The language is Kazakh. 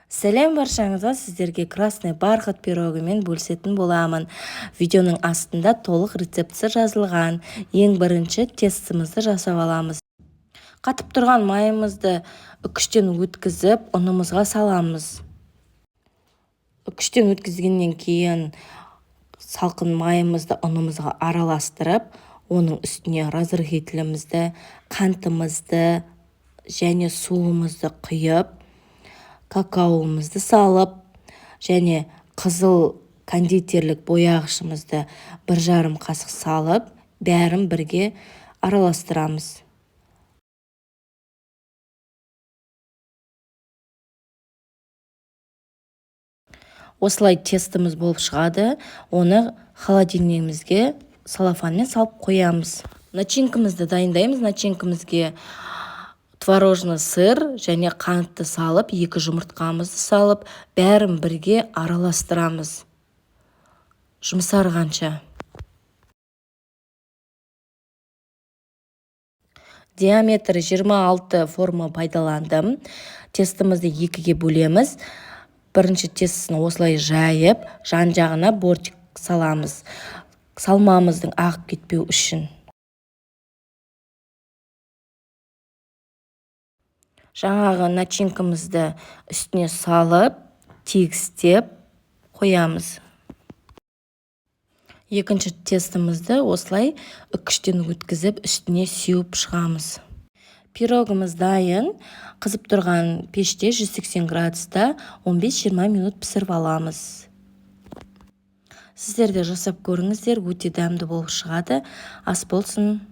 Сәлем баршаңызға! Сіздерге «Красный бархат» пирогымен бөлісетін боламын. Видеоның астында толық рецептісі жазылған. Ең бірінші тестімізді жасап аламыз. Қатып тұрған майымызды үкіштен өткізіп, ұнымызға саламыз. Үкіштен өткізгеннен кейін салқын майымызды ұнымызға араластырып, оның үстіне разрыхлителімізді, қантымызды және суымызды құйып, какаоымызды салып және қызыл кондитерлік бояғышымызды 1,5 қасық салып, бәрін бірге араластырамыз. Осылай тестіміз болып шығады. Оны холодильнигімізге целлофанмен салып қоямыз. Начинкамызды дайындаймыз. Начинкамызге творожный сыр және қантты салып, 2 жұмыртқамызды салып, бәрін бірге араластырамыз жұмсарғанша. Диаметрі 26 форма пайдаландым. Тестімізді екіге бөлеміз. Бірінші тестісін осылай жайып, жан жағына бортик саламыз, салмамыздың ағып кетпеу үшін. Жаңағы начинкамызды үстіне салып, тегістеп қоямыз. Екінші тестімізді осылай үкіштен өткізіп, үстіне сеуіп шығамыз. Пирогымыз дайын. Қызып тұрған пеште 180 градуста 15-20 минут пісіріп аламыз. Сіздер де жасап көріңіздер, өте дәмді болып шығады. Ас болсын!